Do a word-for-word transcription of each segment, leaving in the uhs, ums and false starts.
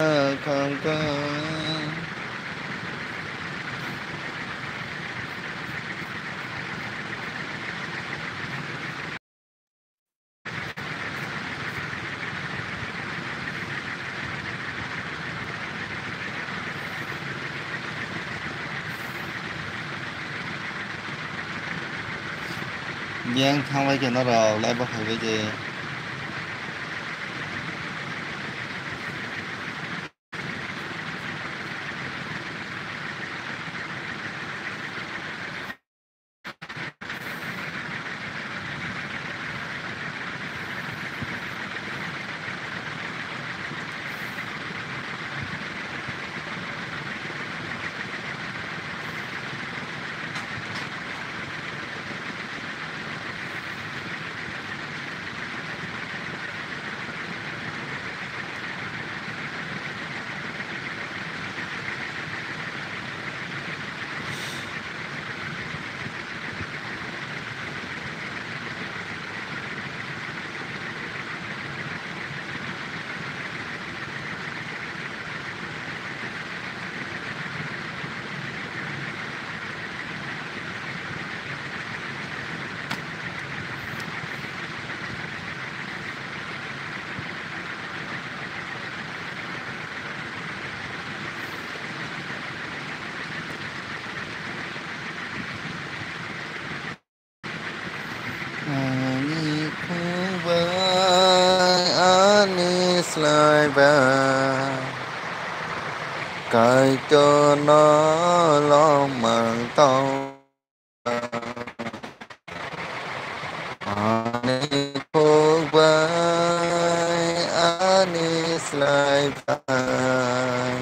Kangkang. Biyang thangbai khe norok live o phaibai de. Ani khungbai ani slaibai Kaitorno lomang tong. Ani khukbai, ani slaibai,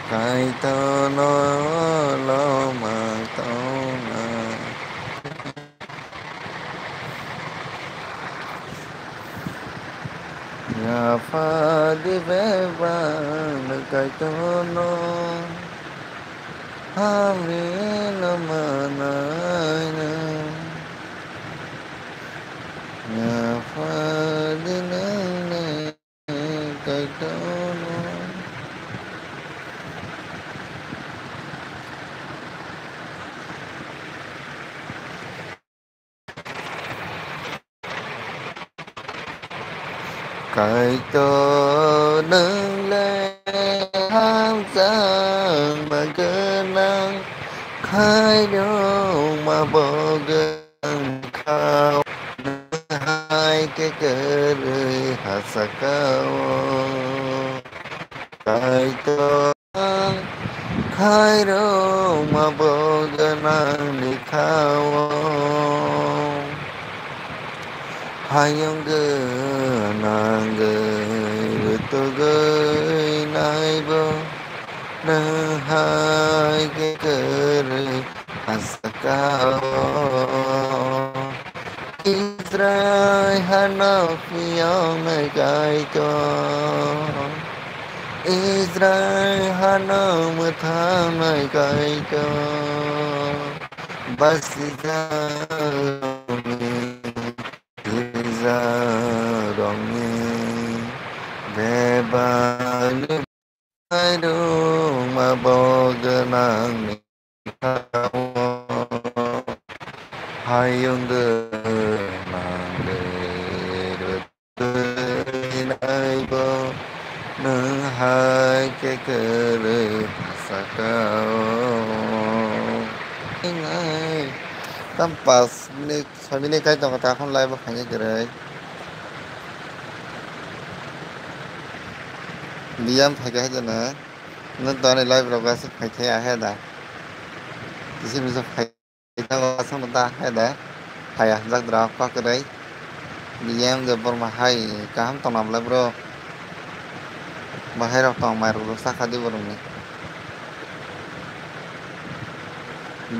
Kaitorno lomang tongna. Yapha di bebak Kaitorno. Hamrino manaina. Yapha di nangni Kaitorno. Kaitor, nwng le hamjakma gwnang, khairokma bo gwnang kha, nwng hai khe kwrwi ha saka-o. Kaitor, khairokma bo gwnang likha-o. Hayung gwnangwi rwtugwi naibo nwng hai khe kwrwi ha saka-o. Israil hano phiyoknai Kaitor, Israil hano mwthangnai Kaitor, basijakrokni, thwijakrokni bebak. Khairokma bo gwnangni bwkhao, hayung gwnangwi rwtwi naibo nwng hai khe kwrwi ha saka-o. Tam pas minute. Soi minute kai tongo, ta khon live o phaikhe kwrwi. Biyam phaikhe hai jana. Nwng to ani live rok aswk phaikhe ahe da. Kisa misa phai thango aswk ta hai da. Phaiya hamjak dra kok kwrwi. Biyam je borma hai kaham tongna bwlai bro. Bahai rok tong mai rok sakha di borokni.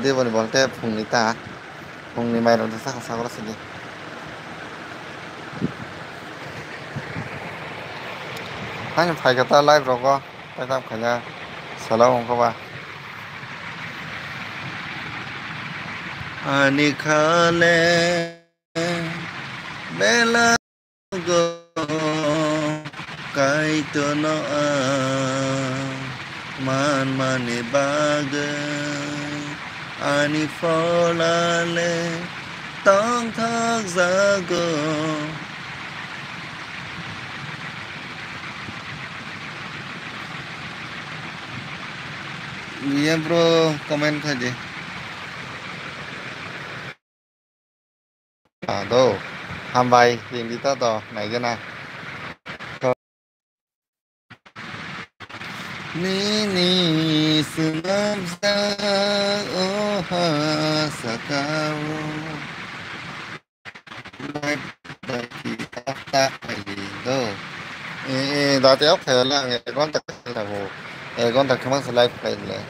Di boni bolte phungni ta. Phungni mairok da sakha sakha sidi. Ani phaikha ta live rogo, tei tam khaina salo wngkha ba. Ani khale bela go kai Kaitorno ang manmani bagwi ani pholale tongthok jago. Iya bro, comment khai di. Ah, do. Hambai, ring di ta do, naigena. Nini swnamjak o ha sakao. Live dati after khaidi do. E, e, dati off khayo lang, ek ghonta khayo tabo. Ek ghonta khe mangsa live khaile.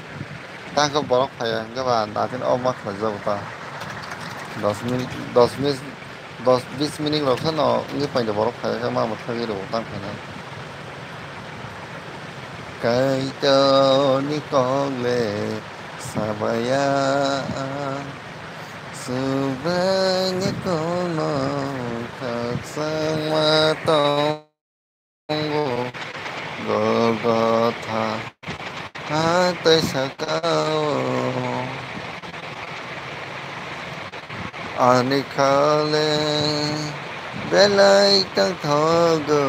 Tangkhe borok phaiya hwnkhe ba datin off ma khlaijago ta. Dos minute, dos minute, dos bis minute rok phano wngwi phaida borok phaiya khe ma mwthagwi rwo tang khainai. Kaitorni kok le sabaya, Subraini kokno khakchangma tong. Golgotha ha tei sakao ani khale belai tongthogo,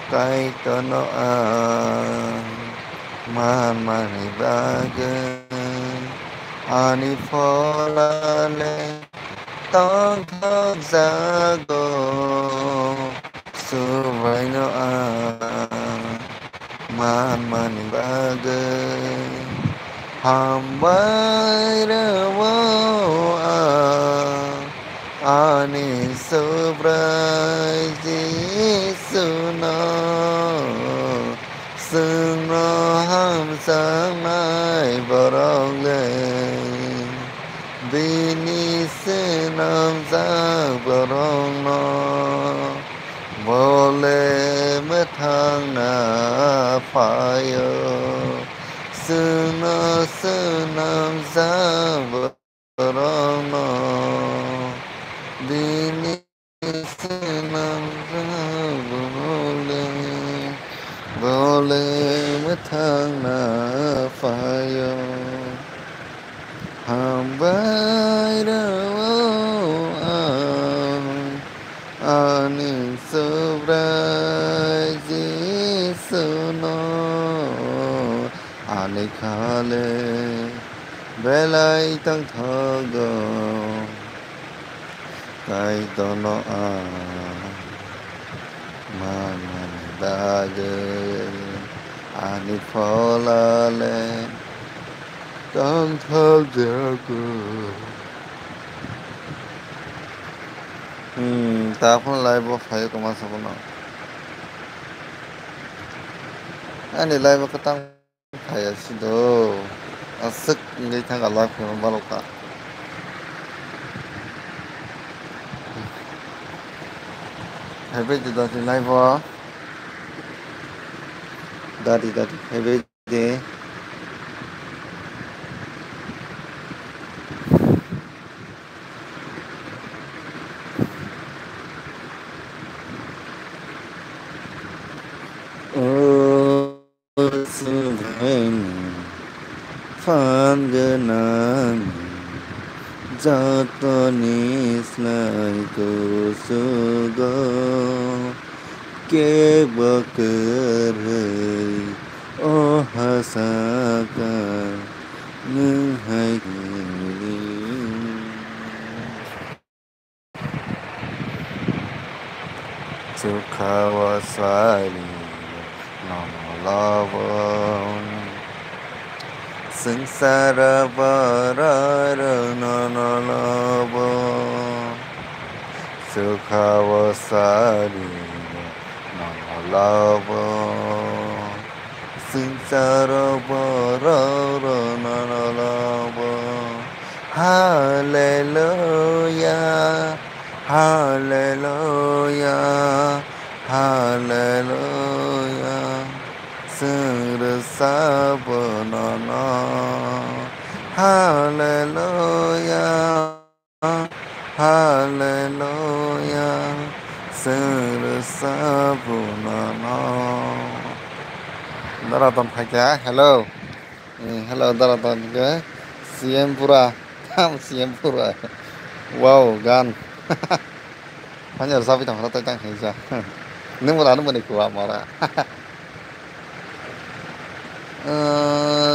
Kaitorno ang manmani bagwi ani pholale tongthok jago. Subraino ang manmani bagwi hambai rwo ang ani Subrai Jisuno. Chwngno hamjaknai borok le bini swnamjak borokno bo le mwthangna phaio. Chwngno swnamjak borokno bini swnamjak borok le, bo le mwthangna phaio. Hambai rwo ang ani Subrai Jisuno, ani khale belai tongthogo. Kaitorno ang manmani bagwi ani pholale tongthok jago. Hmm, ta phone live o phaio kwma sabono. Ani live o kwtang Phaiya sido. Aswk wngwi thangkha live khaima balokha. Phaibai di dati live o. Dati dati phaibai di. O Subraini phan gwnangni jotoni slai kuchugo kebo kwrwi o ha saka nwng hai hwnwi. Chukha o sari nono lobo, swngcharo borok nono lobo. Chukha o sari nono lobo, swngcharo borok nono lobo. Hallelujah, hallelujah, hallelujah. Chwng rwchapbo nono. Hallelujah, hallelujah. Chwng Sabunono. Dara ton phaikha, hello. Eh, hello, dara ton ke. C M pura. Tam C M pura. Wow, gan. Hanya sabi tang hata tang khaisa. Nung mura nung mani kuwa mara.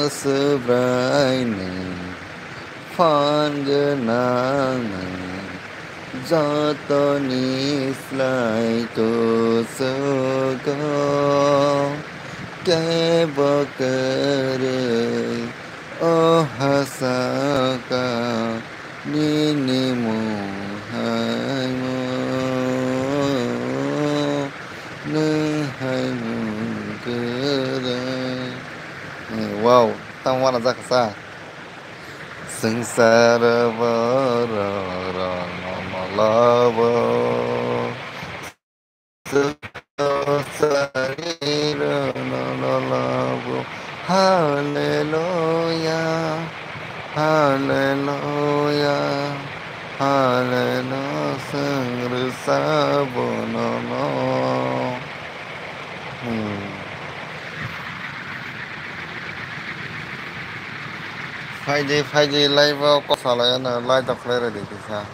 Subraini phan gwnangni jotoni slai kuchugo kebo kwrwi o hasaka nini mung hai mung. Nwng hai mung kwrwi. Eh, wow, tamo wana jakha sa. Swngchar borok rokno malabo. Swngchar rokno malabo. Hallelujah. Hallelujah, hallelujah, sing rwchabo nono. Hmm. Phaidi, phaidi, live o kok salai ano, live o khlai rwdi kisa.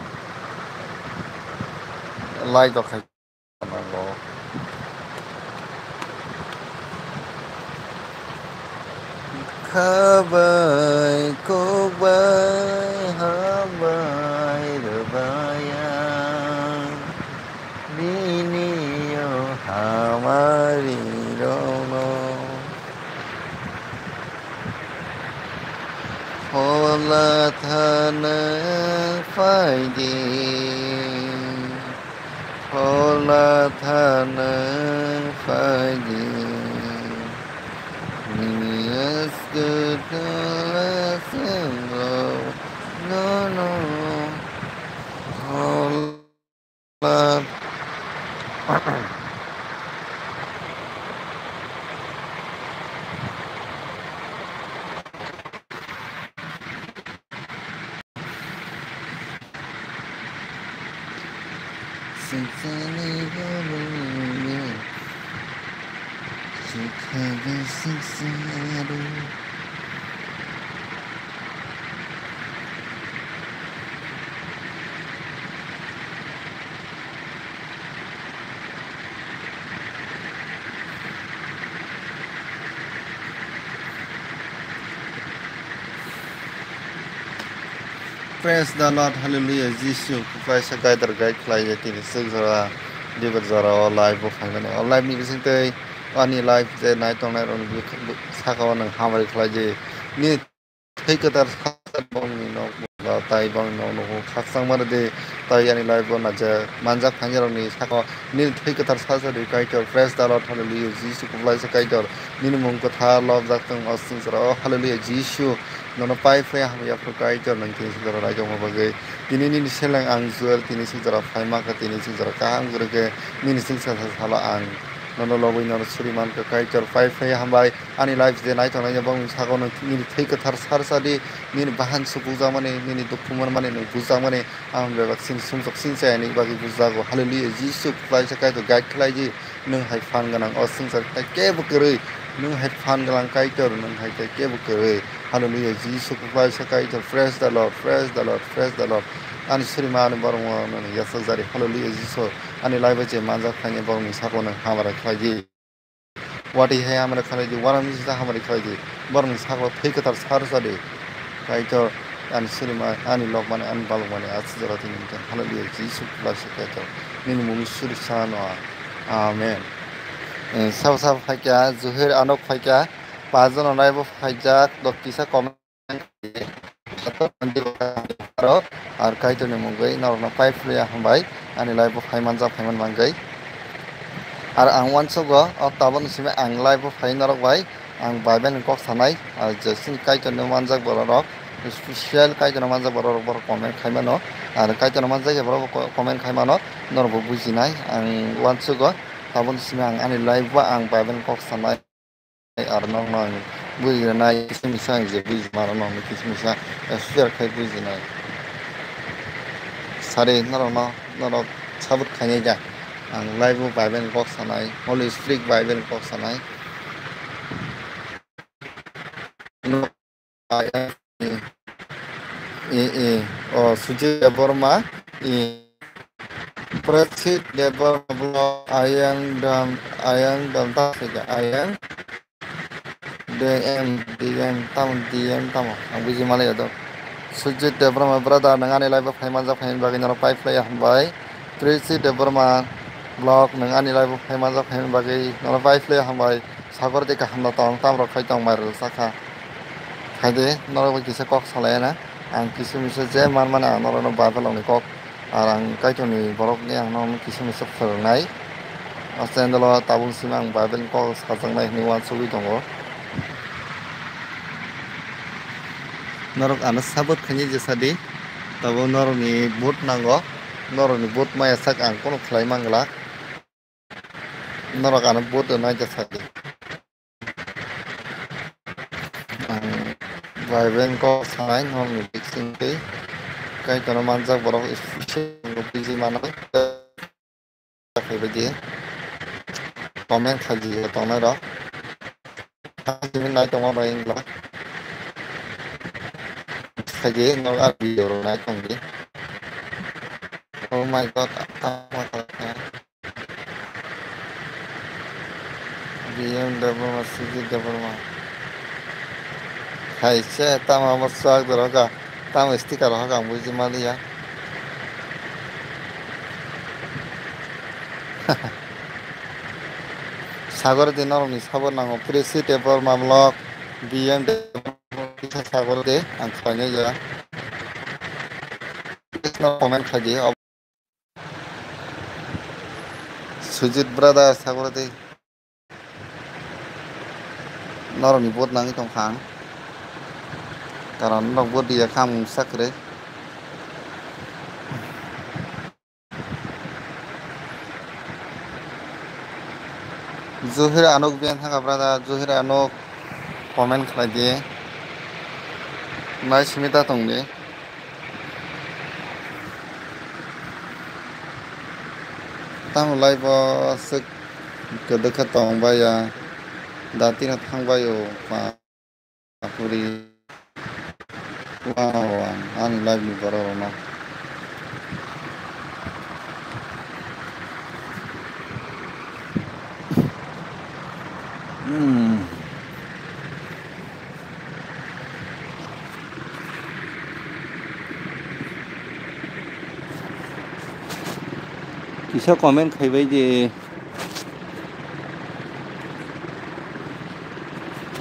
Live o khai. Khabai kokbai hambai rwbaya bini o hamari rokno. Phola thana phaidi. Phola thana phaidi. Nini aswk twla swngo nono. Phola. Praise the Lord, hallelujah, Jisu, kaisa guide or guide khlai je tini swk jora, dibar jora o live bo phaimani. O live ni bising tei ani live je nai tongnai rok ni saka o nwng hamari khlai je. Ni Thwi kwthar sasari bongni nok nukla, tai bongni nok nukhung khakchangma rwdi, tai ani life-o naijak manjak phainai rokni sakao nini thwi kwthar sasari Kaitor. Praise the Lord, hallelujah, Jisu kwplaisa Kaitor, nini mung kwthar lobjak thung o swngcharo, hallelujah, Jisu nono pai phlai hamya phru Kaitor, nwng tini swngcharo raitokma bagwi. Tini nini seleng ang Joel, tini swngcharo phaima khe, tini swngcharo kaham kwrwi khe, nini swngchar salo ang nono lobwi nono suri mankha Kaitor, pai phlai hambai. Ani life je naitongnai bongni sakao nwng nini thwi kwthar sar sa di, nini bahan sukukjakmani, nini dukhu manmani nwng bujakmani, ang bebak sini sumsok sini chayani bagwi bujago. Hallelujah, Jisu Khlaisa Kaitor guide khlai di, nwng hai phan gwnang o swngchar tai kebo kwrwi, nwng hai phan gwnang Kaitor, nwng hai tai kebo kwrwi. Hallelujah, Jisu Khlaisa Kaitor, praise the Lord, praise the Lord, praise the Lord. Ani surima ani borokno nwng yachak jari, hallelujah, Jisu, ani life je manjak phaini borokni sakao nwng hamari khlai di. Watwi hai hamari khlai di, uanamisa hamari khlai di, borokni sakao thwi kwthar sar sa di. Kaitor ani surima, ani lokmani, ani balokmani, aswk jora tini hwnkhe. Hallelujah, Jisu Khlaisa Kaitor, nini mungni suri sano. Amen. Eh, sabo sabo phaikha, Juher Anok phaikha, pajon naibo phaijak, dok kisa comment. Aro, ar Kaitorni mungwi norokno pai phlwi hambai, ani live-o phai manjak, phai man mangwi. Ar ang uansugo, o tabukni simi ang live-o phai norok bai, ang Bible ni kok sanai, ar je chini Kaitorni manjak borok rok, special Kaitorni manjak borok rok, borok comment khai mano, ar Kaitorni manjak ya borok bo comment khai mano, norok bo bujinai, ang uansugo, tabukni simi ang ani live-o ang Bible ni kok sanai. Ar nokno ang bujinai, kisa misa ang je bujima rok nokno kisa misa, eh, share khai bujinai. Sari norokno, norok support khainai da. Ang live o Bible ni kok sanai, Holy Spirit Bible ni kok sanai. I, i, o Sujit Debbarma, i, Prachit Debbarma, Ayang Dam, Ayang Dam, ta se ja, Ayang D M, D M, tamo, D M, tamo, ang buji mali ya do. Sujit Debbarma, brother, nang ani live o phai manjak, phai bagwi norok pai phlai hambai. Prachit Debbarma vlog, nang ani live o phai manjak, phai bagwi norok pai phlai hambai. Sagor de kaham no tong, tam rok khai tong mai rwsa kha. Khai de, norok bai kisa kok salai na. Ang kisa misa je man mani ang norok no Bible ni kok. Ar ang Kaitor ni borok ni ang no kisa misa phwrwng nai. O channel o tabuk simi ang Bible ni kok sajak nai hinwi uansugwi tongo. Norok ano support khaini jesa di. Tabuk norok ni vote nango. Norok ni vote maya sak ang kono khlai mangla. Norok ano vote rwnai khe sadi. Ang Bible kok sanai norokni bising twi Kaitorno manjak borok special buji manwi khaibadi comment khaidi tongnai rok. Nai tongma bai wngla khaidi norok a video rok nai tongdi. Oh my God, tamo kha. B M Debbarma, Sujit Debbarma. Hai se, tamo amo swk dorok ka, tamo sticker rok ang buji maliya. Sagor di norok ni sabo nango, Prachit Debbarma vlog, B M Debbarma, sagor di, ang khlainai ya. Comment khaidi. Sujit brother, sagor di. Norokni vote nangwi tongkha ang. Karon norok vote riya kha ang mungsa kwrwi. Juhir Anuk ben thangkha brother, Juhir Anuk comment khlai di. Nai simi ta tong di. Tamo live o swk kwdwkha tong bai ya, dati no thang bai o pa puri. Wow, ani live ni borok rok no. Hmm. Kisa comment khaibai di.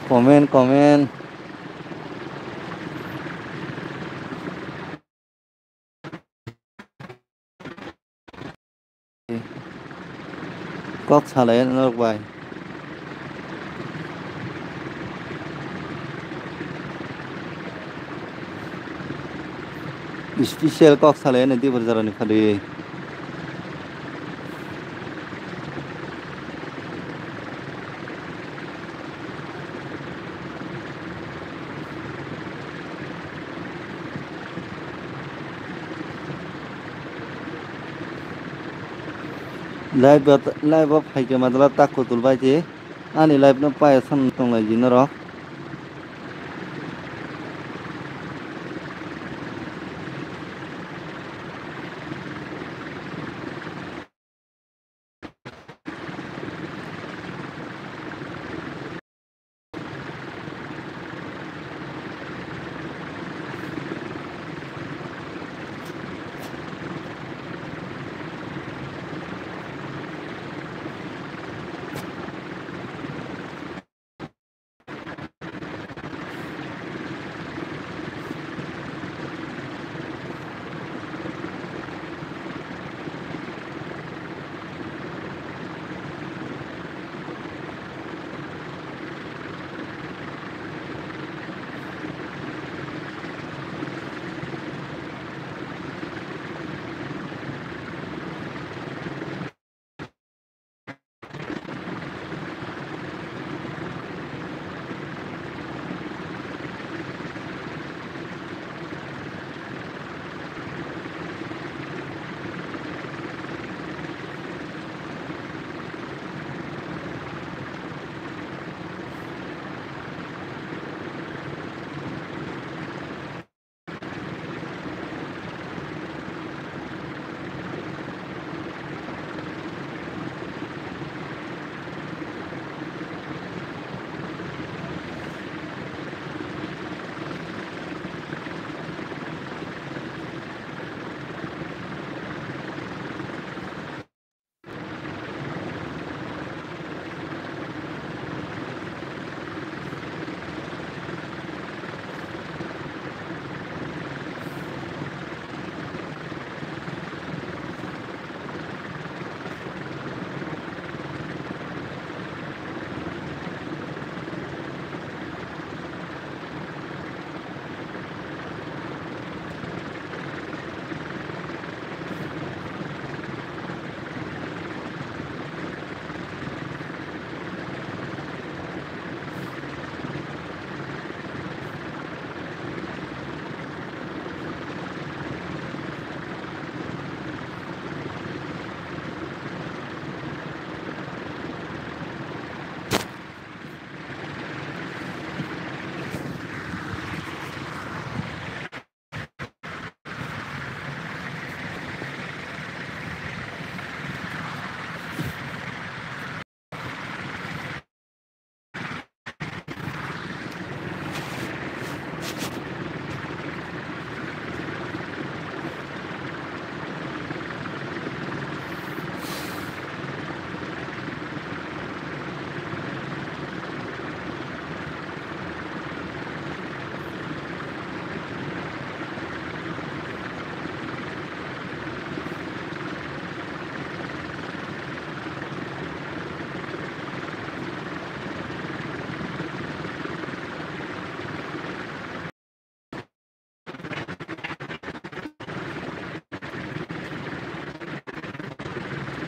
Comment, comment. Kok salai norok bai. Special kok salai ani Dibor jora ni phadi. Live o, live o phaikhe madala tak kutul bai di. Ani live no paya san tonglai di norok.